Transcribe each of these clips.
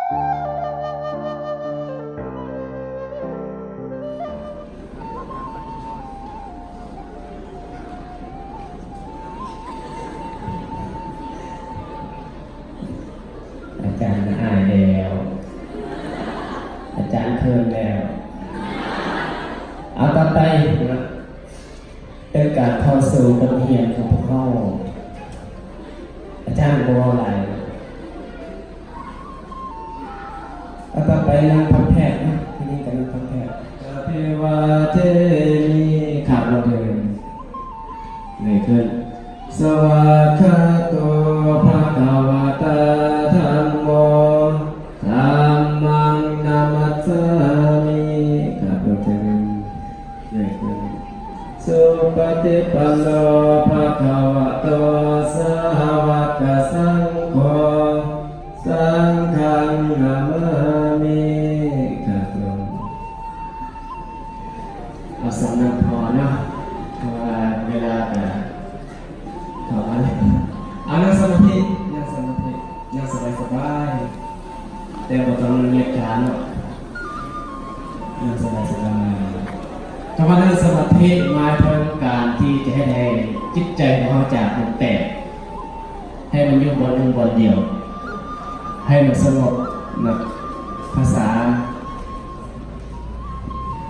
ອາຈານອາຍແລ້ວ ອາຈານເຂີນແລ້ວ. ເອົາ ຕໍ່ໄປເນາະ ເປັນການເຂົ້າສູ່ບົດຮຽນຂອງພວກເຮົາ. ອາຈານບໍ່ເວົ້າຫຼາຍ. ເອົາ ຕໍ່ໄປນາງພັກແພດເນາະ ທີ່ນີ້ກໍນາງພັກແພດ. ອະພິວາເທມິ ຂ້າພະເຈົ້າເດີນ ເງີຍຂຶ້ນ. ສະວາກຂາໂຕ ພະຄະວະຕາ ທຳໂມ ທຳມັງ ນະມັດສາມິ ຂ້າພະເຈົ້າເດີນ ເງີຍຂຶ້ນ. ສຸປະຕິປັນໂນ ພະຄະວະໂຕ ສາວະກະສັງໂຄ ສັງຄັງ ນະມາມິ ຂ້າພະເຈົ້າ. ເອົາສ່ຳນັ້ນພໍເນາະ ເພາະວ່າເວລາກະເຂົ້າມາແລ້ວ. ເອົາ ນັ່ງສະມາທິ ນັ່ງສະມາທິ ນັ່ງສະບາຍໆ ແຕ່ບໍ່ຕ້ອງນັ່ງຍຽດຂາເນາະ ນັ່ງສະບາຍໆ. ຄຳວ່ານັ່ງສະມາທິ ໝາຍເຖິງການທີ່ຈະເຮັດໃຫ້ຈິດໃຈຂອງເຮົາຈາກມັນແຕກ ໃຫ້ມັນຢູ່ບ່ອນໜຶ່ງບ່ອນດຽວ ໃຫ້ມັນສະຫງົບເນາະ. ພາສາ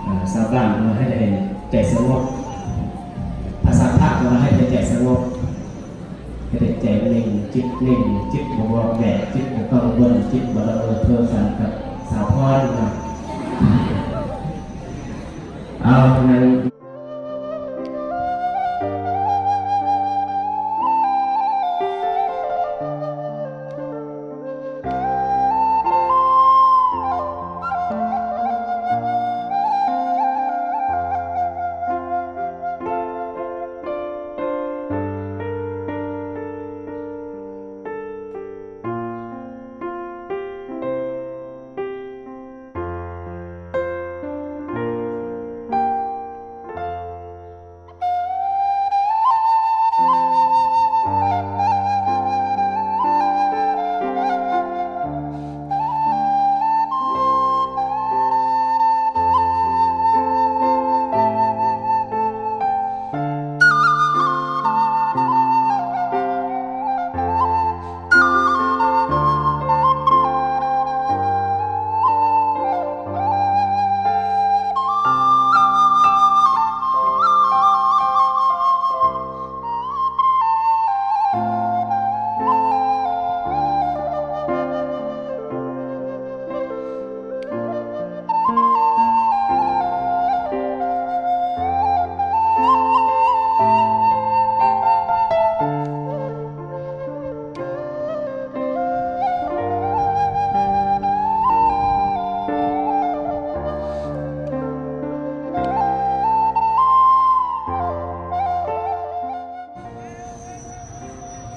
ເອີ ຊາວບ້ານເອີ້ນວ່າໃຫ້ໄດ້ໃຈສະຫງົບ, ພາສາພະເອີ້ນວ່າໃຫ້ໄດ້ໃຈສະຫງົບ, ໃຫ້ໄດ້ໃຈເໜັ່ງ, ຈິດເໜັ່ງ, ຈິດບໍ່ວອກແວກ, ຈິດບໍ່ກັງວົນ, ຈິດບໍ່ລະເມີເພີງຝັນກັບສາວພອນເນາະ. ເອົາ ນັ້ນ.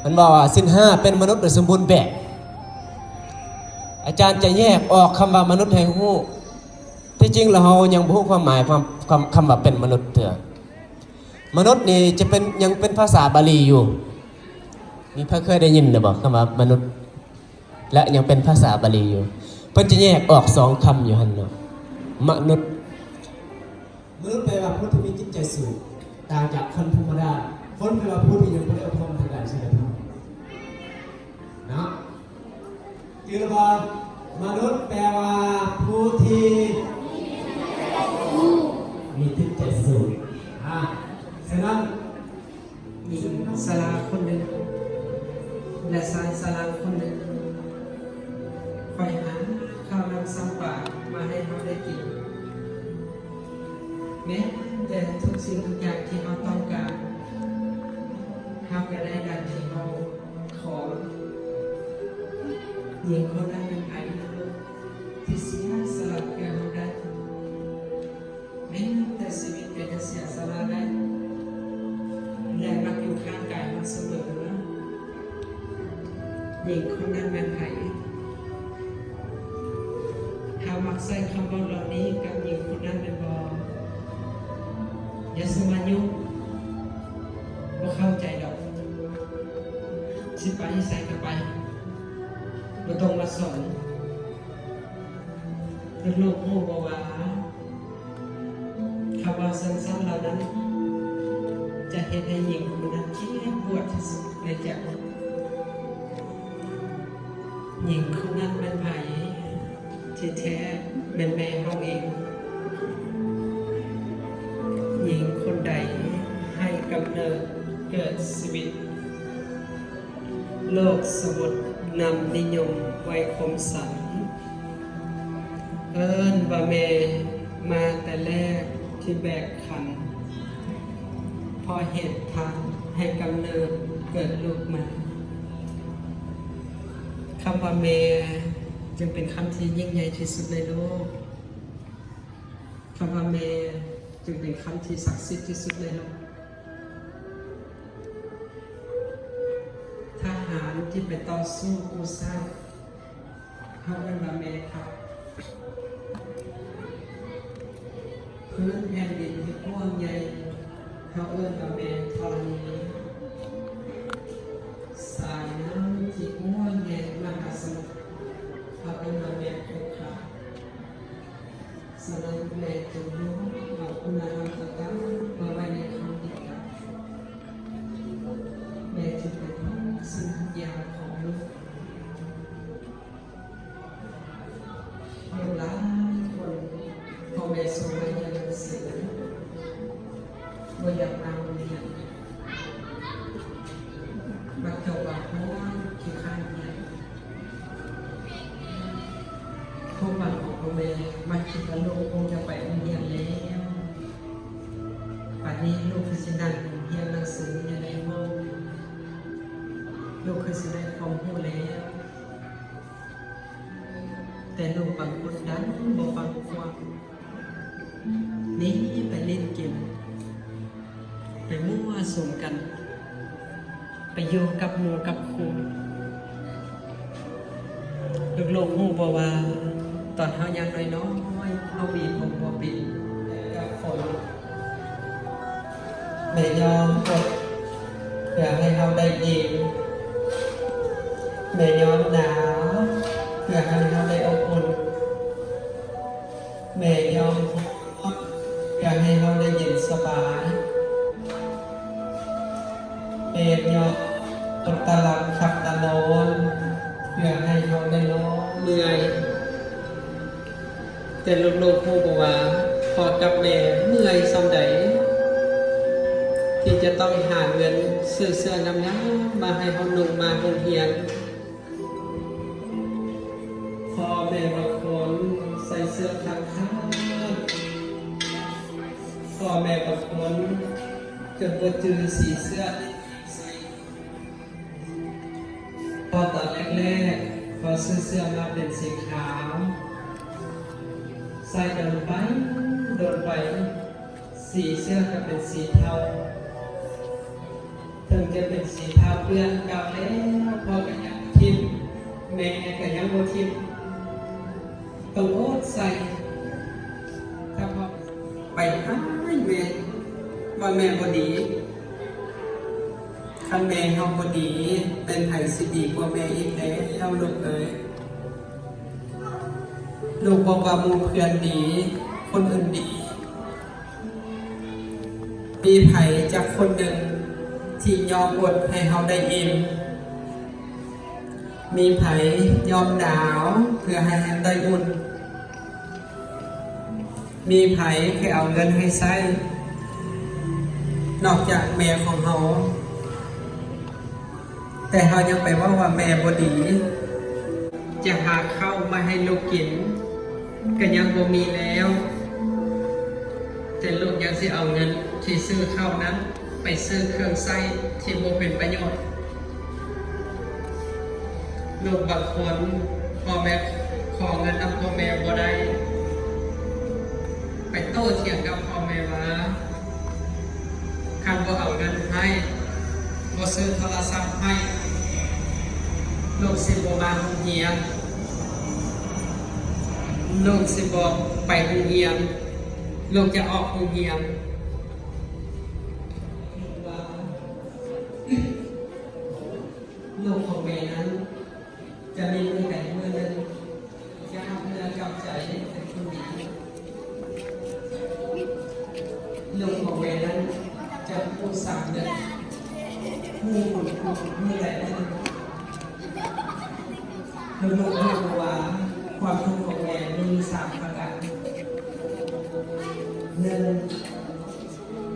ເພິ່ນເວົ້າວ່າສິນຫ້າເປັນມະນຸດໂດຍສົມບູນແບບ. ອາຈານຈະແຍກອອກຄຳວ່າມະນຸດໃຫ້ຮູ້. ທີ່ຈິງແລ້ວເຮົາຍັງບໍ່ຮູ້ຄວາມໝາຍຄຳ ຄຳ ຄຳວ່າເປັນມະນຸດເທື່ອ. ມະນຸດນີ້ຈະເປັນ ຍັງເປັນພາສາບາລີຢູ່. ມີໃຜເຄີຍໄດ້ຍິນແລ້ວບໍ່ ຄຳວ່າມະນຸດ ແລະ ຍັງເປັນພາສາບາລີຢູ່? ເພິ່ນຈະແຍກອອກສອງຄຳຢູ່ຫັ້ນເນາະ ມະນຸດ. ມະນຸດແປວ່າຜູ້ທີ່ມີຈິດໃຈສູງ ຕ່າງຈາກຄົນທຳມະດາ. ຄົນແປວ່າຜູ້ທີ່ຍັງບໍ່ໄດ້ອົບຮົມທາງດ້ານສິນລະທຳເນາະ. ຖືວ່າມະນຸດແປວ່າຜູ້ທີ່ມີຈິດໃຈສູງ. ອາ ສະນັ້ນ ຍິງຊະລາຄົນໜຶ່ງ ແລະ ຊາຍຊະລາຄົນໜຶ່ງ ຂ້ອຍຫາເຂົ້ານ້ຳຊຳປາມາໃຫ້ເຮົາໄດ້ກິນ. ແມ່ນແຕ່ທຸກສິ່ງທຸກຢ່າງທີ່ເຮົາຕ້ອງການ ເຮົາກໍໄດ້ດັ່ງທີ່ເຮົາ ຂໍ. ຍິງຄົນນັ້ນແມ່ນໃຜ? ທີ່ເສຍສະຫຼະເພື່ອເຮົາໄດ້. ແມ່ນແຕ່ຊີວິດກໍຈະເສຍສະຫຼະໄດ້ ແລະ ມັກຢູ່ຂ້າງກາຍເຮົາສະເໝີ. ຍິງຄົນນັ້ນແມ່ນໃຜ? ເຮົາມັກໃຊ້ຄຳເວົ້າເຫຼົ່ານີ້ກັບຍິງຄົນນັ້ນແມ່ນບໍ່? ຢ່າຊິມາຫຍຸ້ງ ບໍ່ເຂົ້າໃຈດອກ. ຊິໄປໃສກໍໄປ ບໍ່ຕ້ອງມາສອນ. ລູກໆຮູ້ບໍ່ວ່າ ຄຳເວົ້າສັ້ນໆເຫຼົ່ານັ້ນ ຈະເຮັດໃຫ້ຍິງຄົນນັ້ນເຈັບປວດທີ່ສຸດໃນໃຈ. ຍິງຄົນນັ້ນແມ່ນໃຜ? ທີ່ແທ້ແມ່ນແມ່ເຮົາເອງ. ຍິງຄົນໃດໃຫ້ກຳເນີດເກີດຊີວິດ ໂລກສະໝຸດນຳນິຍົມໄວຄົມສັນ ເອີ້ນວ່າແມ່ມາແຕ່ແລກທີ່ແບກຂັນ ເພາະເຫດພັນໃຫ້ກຳເນີດເກີດລູກມາ. ຄຳວ່າແມ່ຈຶ່ງເປັນຄຳທີ່ຍິ່ງໃຫຍ່ທີ່ສຸດໃນໂລກ. ຄຳວ່າແມ່ຈຶ່ງເປັນຄຳທີ່ສັກສິດທີ່ສຸດໃນໂລກ. ທະຫານທີ່ໄປຕໍ່ສູ້ກູ້ຊາດ ເຮົາເອີ້ນວ່າແມ່ທັບ. ພື້ນແຜ່ນດິນທີ່ກວ້າງໃຫຍ່ ເຮົາເອີ້ນວ່າແມ່ທໍລະນີ. ສາຍນ້ຳທີ່ກວ້າງໃຫຍ່ມະຫາສະໝຸດ ເຮົາເອີ້ນວ່າແມ່ຄົງຄາ. ສະນັ້ນແມ່ຈົ່ງຍອມເອົາຄຸນນະທຳຕ່າງໆມາໄວ້ໃນຄຳດຽວກັນ. ແມ່ຈຶ່ງເປັນພະສັນຍາຂອງລູກ. ລູກຫຼາຍຄົນ ພໍ່ແມ່ສົ່ງມາຮຽນໜັງສື ບໍ່ຢາກມາໂຮງຮຽນ. ບັກເຈົ້າວ່າຮ້ອນ ຂີ້ຄ້ານຮຽນ. ຄວາມຫວັງຂອງພໍ່ແມ່ມັກຄິດວ່າລູກຄົງຈະໄປໂຮງຮຽນແລ້ວ. ປານນີ້ລູກຄືຊິນັ່ງຮຽນໜັງສືຢູ່ໃນຫ້ອງ, ລູກຄືຊິໄດ້ຄວາມຮູ້ແລ້ວ. ແຕ່ລູກບາງຄົນດັນບໍ່ຟັງຄວາມ. ໜີໄປຫຼິ້ນເກມ, ໄປມົ້ວສຸມກັນ, ໄປຢູ່ກັບໝູ່ກັບຄູ່. ລູກໆຮູ້ບໍ່ວ່າ ຕອນເຮົາຍັງນ້ອຍໆ ເຮົາຫວີຜົມບໍ່ເປັນ, ກັບຝົນ ແມ່ຍອມອົດເພື່ອໃຫ້ເຮົາໄດ້ອີ່ມ, ແມ່ຍອມໜາວເພື່ອໃຫ້ເຮົາໄດ້ອົບອຸ່ນ. ແມ່ຍອມຮ້ອນເພື່ອໃຫ້ເຮົາໄດ້ເຢັນສະບາຍ. ແມ່ຍອມອົດຕາຫຼັບຂັບຕານອນ ເພື່ອໃຫ້ເຮົາໄດ້ນອນເມື່ອຍ. ແຕ່ລູກໆຮູ້ບໍ່ວ່າ ພໍ່ກັບແມ່ເມື່ອຍສ່ຳໃດ ທີ່ຈະຕ້ອງຫາເງິນຊື້ເສື້ອງາມໆມາໃຫ້ເຮົານຸ່ງມາໂຮງຮຽນ. ພໍ່ແມ່ບາງຄົນໃສ່ເສື້ອຂາດໆ, ພໍ່ແມ່ບາງຄົນຈົນບໍ່ຈື່ສີເສື້ອທີ່ໃສ່, ເພາະຕອນແລກໆ ພໍຊື້ເສື້ອມາເປັນສີຂາວ, ໃສ່ດົນໄປດົນໄປ ສີເສື້ອກໍເປັນສີເທົາ. ເຖິງຈະເປັນສີເທົາເປື້ອນເກົ່າແລ້ວ ພໍ່ກໍຍັງບໍ່ຖິ້ມ, ແມ່ກໍຍັງບໍ່ຖິ້ມ, ຕ້ອງອົດໃສ່. ຖ້າພໍ່ໄປອ້າຍແມ່ວ່າແມ່ບໍ່ດີ, ຄັນແມ່ເຮົາບໍ່ດີ ແມ່ນໃຜຊິດີກວ່າແມ່ອີກແລ້ວ ລູກເອີຍ? ລູກບອກວ່າໝູ່ເພື່ອນດີ, ຄົນອື່ນດີ. ມີໃຜຈັກຄົນໜຶ່ງທີ່ຍອມອົດໃຫ້ເຮົາໄດ້ອີ່ມ? ມີໃຜຍອມໜາວເພື່ອໃຫ້ເຮົາໄດ້ອຸ່ນ? ມີໃຜເຄີຍເອົາເງິນໃຫ້ໃຊ້ ນອກຈາກແມ່ຂອງເຮົາ? ແຕ່ເຮົາຍັງໄປເວົ້າວ່າແມ່ບໍ່ດີ, ຈະຫາເຂົ້າມາໃຫ້ລູກກິນກໍຍັງບໍ່ມີແລ້ວ, ແຕ່ລູກຍັງຊິເອົາເງິນທີ່ຊື້ເຂົ້ານັ້ນໄປຊື້ເຄື່ອງໃຊ້ທີ່ບໍ່ເປັນປະໂຫຍດ. ລູກບາງຄົນ ພໍ່ແມ່ ຂໍເງິນນຳພໍ່ແມ່ບໍ່ໄດ້, ໄປໂຕ້ຖຽງກັບພໍ່ແມ່ວ່າ ຄັນບໍ່ເອົາເງິນໃຫ້, ບໍ່ຊື້ໂທລະສັບໃຫ້, ລູກຊິບໍ່ມາໂຮງຮຽນ, ລູກຊິບໍ່ໄປໂຮງຮຽນ, ລູກຈະອອກໂຮງຮຽນ. ລູກຂອງແມ່ນັ້ນ ຈະມີມື້ໃດມື້ໜຶ່ງ ຈະຮັບເນື້ອກັບໃຈເປັນຜູ້ ມື້ໃດມື້ໜຶ່ງ ລູກໆຮູ້ບໍ່ວ່າ ຄວາມທຸກຂອງແມ່ມີຢູ່ສາມປະການ. ໜຶ່ງ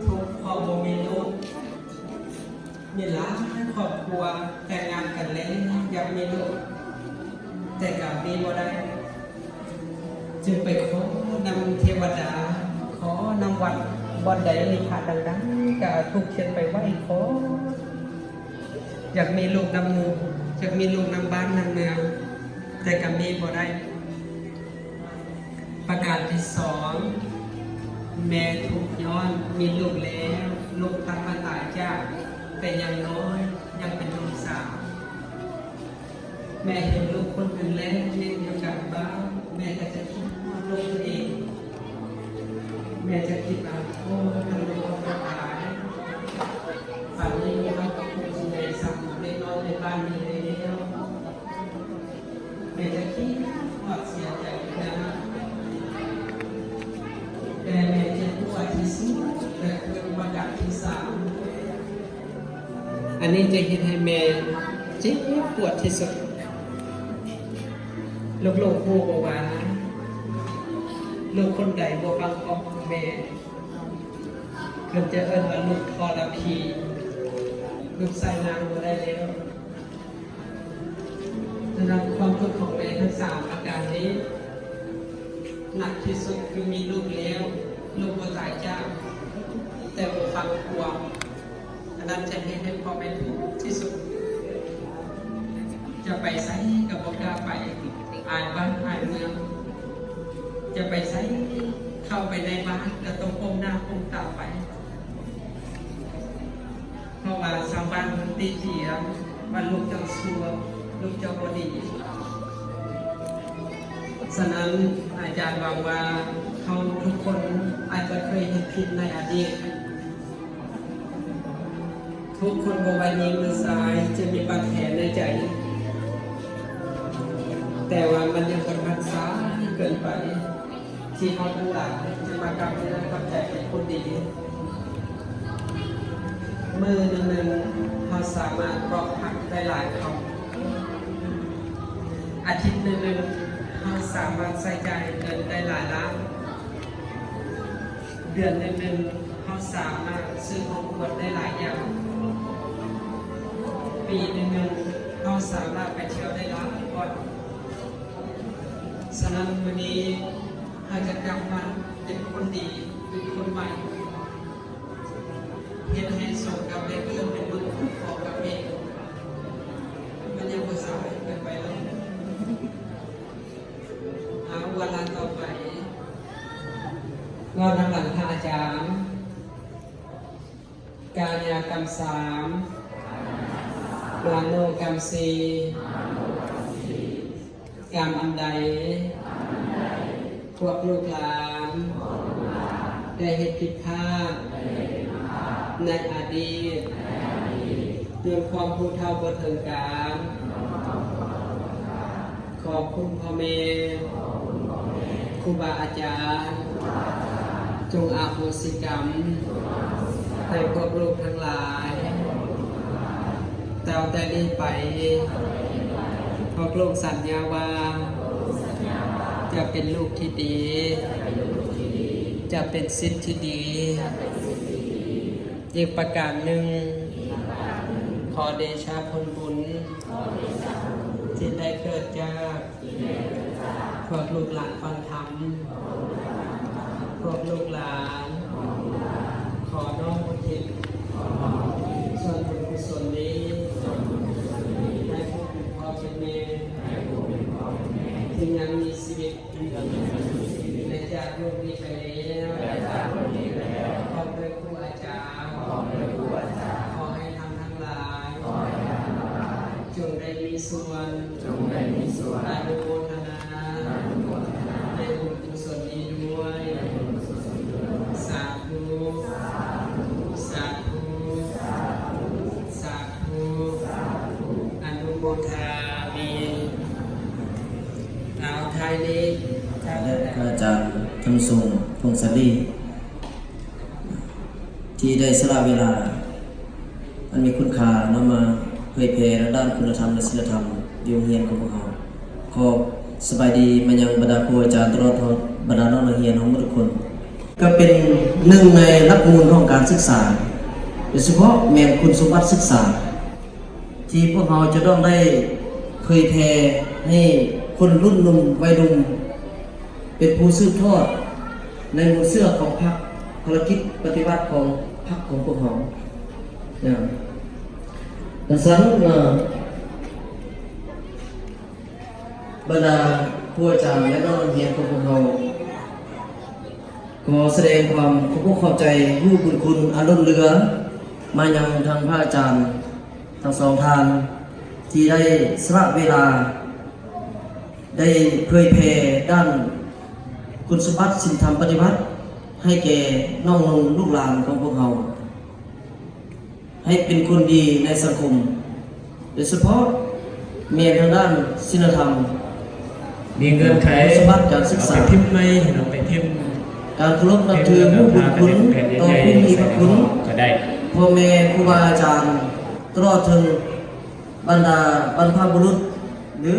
ທຸກເພາະບໍ່ມີລູກ. ມີຫຼາຍຄອບຄົວແຕ່ງງານກັນແລ້ວ ຢາກມີລູກ ແຕ່ກໍມີບໍ່ໄດ້ ຈຶ່ງໄປຂໍນຳເທວະດາ ຂໍນຳວັດ ບ່ອນໃດມີພະດັງໆ ກໍເອົາທູບທຽນໄປໄຫວ້ຂໍ. ຢາກມີລູກນຳໝູ່ ຢາກມີລູກນຳບ້ານນຳເມືອງ ແຕ່ກໍມີບໍ່ໄດ້. ປະການທີສອງ ແມ່ທຸກຍ້ອນມີລູກແລ້ວ ລູກພັດມາຕາຍຈາກ ແຕ່ຍັງນ້ອຍ ຍັງເປັນໜຸ່ມສາວ. ແມ່ເຫັນລູກຄົນໜຶ່ງແລ້ວ ເຫັນຢູ່ກາງບ້ານ ແມ່ກໍຈະຄິດຮອດລູກຕົວເອງ. ແມ່ຈະຄິດວ່າ ໂອ້ ຖ້າລູກເຮົາຕາຍ ປານນີ້ລູກເຮົາກໍຄົງຊິໄດ້ສຳເລັດນ້ອຍໃນບ້ານນີ້ແລ້ວ. ແມ່ຈະຄິດຮອດເສຍໃຈນະ ແຕ່ແມ່ເຈັບປວດທີ່ສຸດ ກໍຄືປະການທີສາມ. ອັນນີ້ຈະເຮັດໃຫ້ແມ່ເຈັບປວດທີ່ສຸດ. ລູກໆຮູ້ບໍ່ວ່າ ລູກຄົນໃດບໍ່ຟັງຄວາມຂອງແມ່ ເພິ່ນຈະເອີ້ນວ່າລູກທໍລະພີ ລູກໃຊ້ງານບໍ່ໄດ້ແລ້ວ. ສະນັ້ນຄວາມທຸກຂອງແມ່ທັງສາມປະການນີ້ ໜັກທີ່ສຸດຄືມີລູກແລ້ວ ລູກບໍ່ຕາຍຈາກ ແຕ່ບໍ່ຟັງຄວາມ. ອັນນັ້ນຈະເຮັດໃຫ້ພໍ່ແມ່ທຸກທີ່ສຸດ ຈະໄປໃສກໍບໍ່ກ້າໄປ ອາຍບ້ານອາຍເມືອງ ຈະໄປໃສ ເຂົ້າໄປໃນບ້ານກໍຕ້ອງກົ້ມໜ້າກົ້ມຕາໄປ ເພາະວ່າຊາວບ້ານຕິຕຽມວ່າລູກເຈົ້າຊົ່ວ ລູກເຈົ້າບໍ່ດີ. ສະນັ້ນອາຈານຫວັງວ່າເຮົາທຸກຄົນອາດຈະເຄີຍເຮັດຜິດໃນອະດີດ. ທຸກຄົນບໍ່ວ່າຍິງຫຼືຊາຍຈະມີບາດແຜໃນໃຈ, ແຕ່ວ່າມັນຍັງບໍ່ທັນສາຍເກີນໄປ ທີ່ເຮົາທັງຫຼາຍຈະມາກັບເນື້ອກັບໃຈເປັນຄົນດີ. ມື້ໜຶ່ງໆ ເຮົາສາມາດບອກຮັກໄດ້ຫຼາຍຄຳ. ອາທິດໜຶ່ງໆ ເຮົາສາມາດໃຊ້ຈ່າຍເງິນໄດ້ຫຼາຍລ້ານ. ເດືອນໜຶ່ງໆ ເຮົາສາມາດຊື້ຂອງຂວັນໄດ້ຫຼາຍຢ່າງ. ປີໜຶ່ງໆ ເຮົາສາມາດໄປທ່ຽວໄດ້ຫຼາຍບ່ອນ. ສະນັ້ນ ມື້ນີ້ເຮົາຈະກັບມາເປັນຄົນດີ ເປັນຄົນໃໝ່ ເຮັດໃຫ້ສົມກັບໄດ້ເກີດເປັນມະນຸດຂອງກັບເອງ. ມັນຍັງບໍ່ສາຍເກີນໄປແລ້ວ. ເອົາ ວາລະຕໍ່ໄປ ເວົ້ານຳຫຼັງພະອາຈານ. ກາຍະກຳສາມ ມະໂນກຳສີ່ ກຳອັນໃດ ພວກລູກຫຼານໄດ້ເຮັດຜິດພາດໃນອະດີດ ຍ້ອນຄວາມຮູ້ເທົ່າບໍ່ເຖິງການ ຂໍຄຸນພໍ່ແມ່ ຄູບາອາຈານ ຈົ່ງອະໂຫສິກຳໃຫ້ພວກລູກທັງຫຼາຍ. ຕໍ່ແຕ່ນີ້ໄປ ພວກລູກສັນຍາວ່າ ຈະເປັນລູກທີ່ດີ, ຈະເປັນສິດທີ່ດີ. ອີກປະການໜຶ່ງ, ຂໍເດຊະຜົນບຸນທີ່ໄດ້ເກີດຈາກພວກລູກຫຼານຟັງທຳ, ພວກລູກຫຼານຂໍນ້ອມອຸທິດສ່ວນບຸນກຸສົນນີ້ໃຫ້ຜູ້ເປັນພໍ່ເປັນແມ່ທີ່ຍັງມີຊີວິດ ແລະຈາກໂລກນີ້ໄປແລ້ວ ພ້ອມດ້ວຍຄູອາຈານ ຂໍໃຫ້ທ່ານທັງຫຼາຍ ຈົ່ງໄດ້ມີສ່ວນ ອະນຸໂມທະນາໃນບຸນກຸສົນນີ້ດ້ວຍ. ສາທຸ ສາທຸ ສາທຸ ອະນຸໂມທາມິ. ເອົາ ທ້າຍນີ້ ທ່ານ ອາຈານ ຄຳສົງ ພົງສາລີ ທີ່ໄດ້ສະຫຼະເວລາອັນມີຄຸນຄ່ານຳມາ ເຜີຍແຜ່ທາງດ້ານຄຸນນະທຳ ແລະ ສິນລະທຳຢູ່ໂຮງຮຽນຂອງພວກເຮົາ. ຂໍສະບາຍດີມາຍັງບັນດາຄູອາຈານ ຕະຫຼອດຮອດບັນດານ້ອງນັກຮຽນຂອງເຮົາໝົດທຸກຄົນ. ກໍເປັນໜຶ່ງໃນຫຼັກມູນຂອງການສຶກສາ, ໂດຍສະເພາະແມ່ນຄຸນສົມບັດສຶກສາ ທີ່ພວກເຮົາຈະຕ້ອງໄດ້ເຜີຍແຜ່ໃຫ້ຄົນລຸ້ນໜຸ່ມໄວໜຸ່ມ ເປັນຜູ້ສືບທອດໃນມູນເຊື້ອຂອງພັກ, ພາລະກິດປະຕິວັດຂອງພັກຂອງພວກເຮົາ. ດັ່ງຊັ້ນ, ບັນດາຄູອາຈານ ແລະ ນັກຮຽນຂອງພວກເຮົາ ຂໍສະແດງຄວາມຂອບອົກຂອບໃຈ, ຮູ້ບຸນຄຸນອັນລົ້ນເຫຼືອມາຍັງທາງພະອາຈານທັງສອງທ່ານ ທີ່ໄດ້ສະຫຼະເວລາ ໄດ້ເຜີຍແຜ່ດ້ານຄຸນສົມບັດສິນທຳປະຕິວັດ ໃຫ້ແກ່ນ້ອງນຸ່ມລູກຫຼານຂອງພວກເຮົາ ໃຫ້ເປັນຄົນດີໃນສັງຄົມ, ໂດຍສະເພາະແມ່ນທາງດ້ານສິນລະທຳ, ມີເງື່ອນໄຂ ຄຸນສົມບັດການສຶກສາ, ເອົາໄປພິມໃໝ່, ເອົາໄປພິມ, ການເຄົາລົບນັບຖື, ຮູ້ບຸນຄຸນຕໍ່ຜູ້ມີພະຄຸນ, ກໍໄດ້ ພໍ່ແມ່ຄູບາອາຈານ, ຕະຫຼອດເຖິງບັນດາບັນພະບຸລຸດ ຫຼື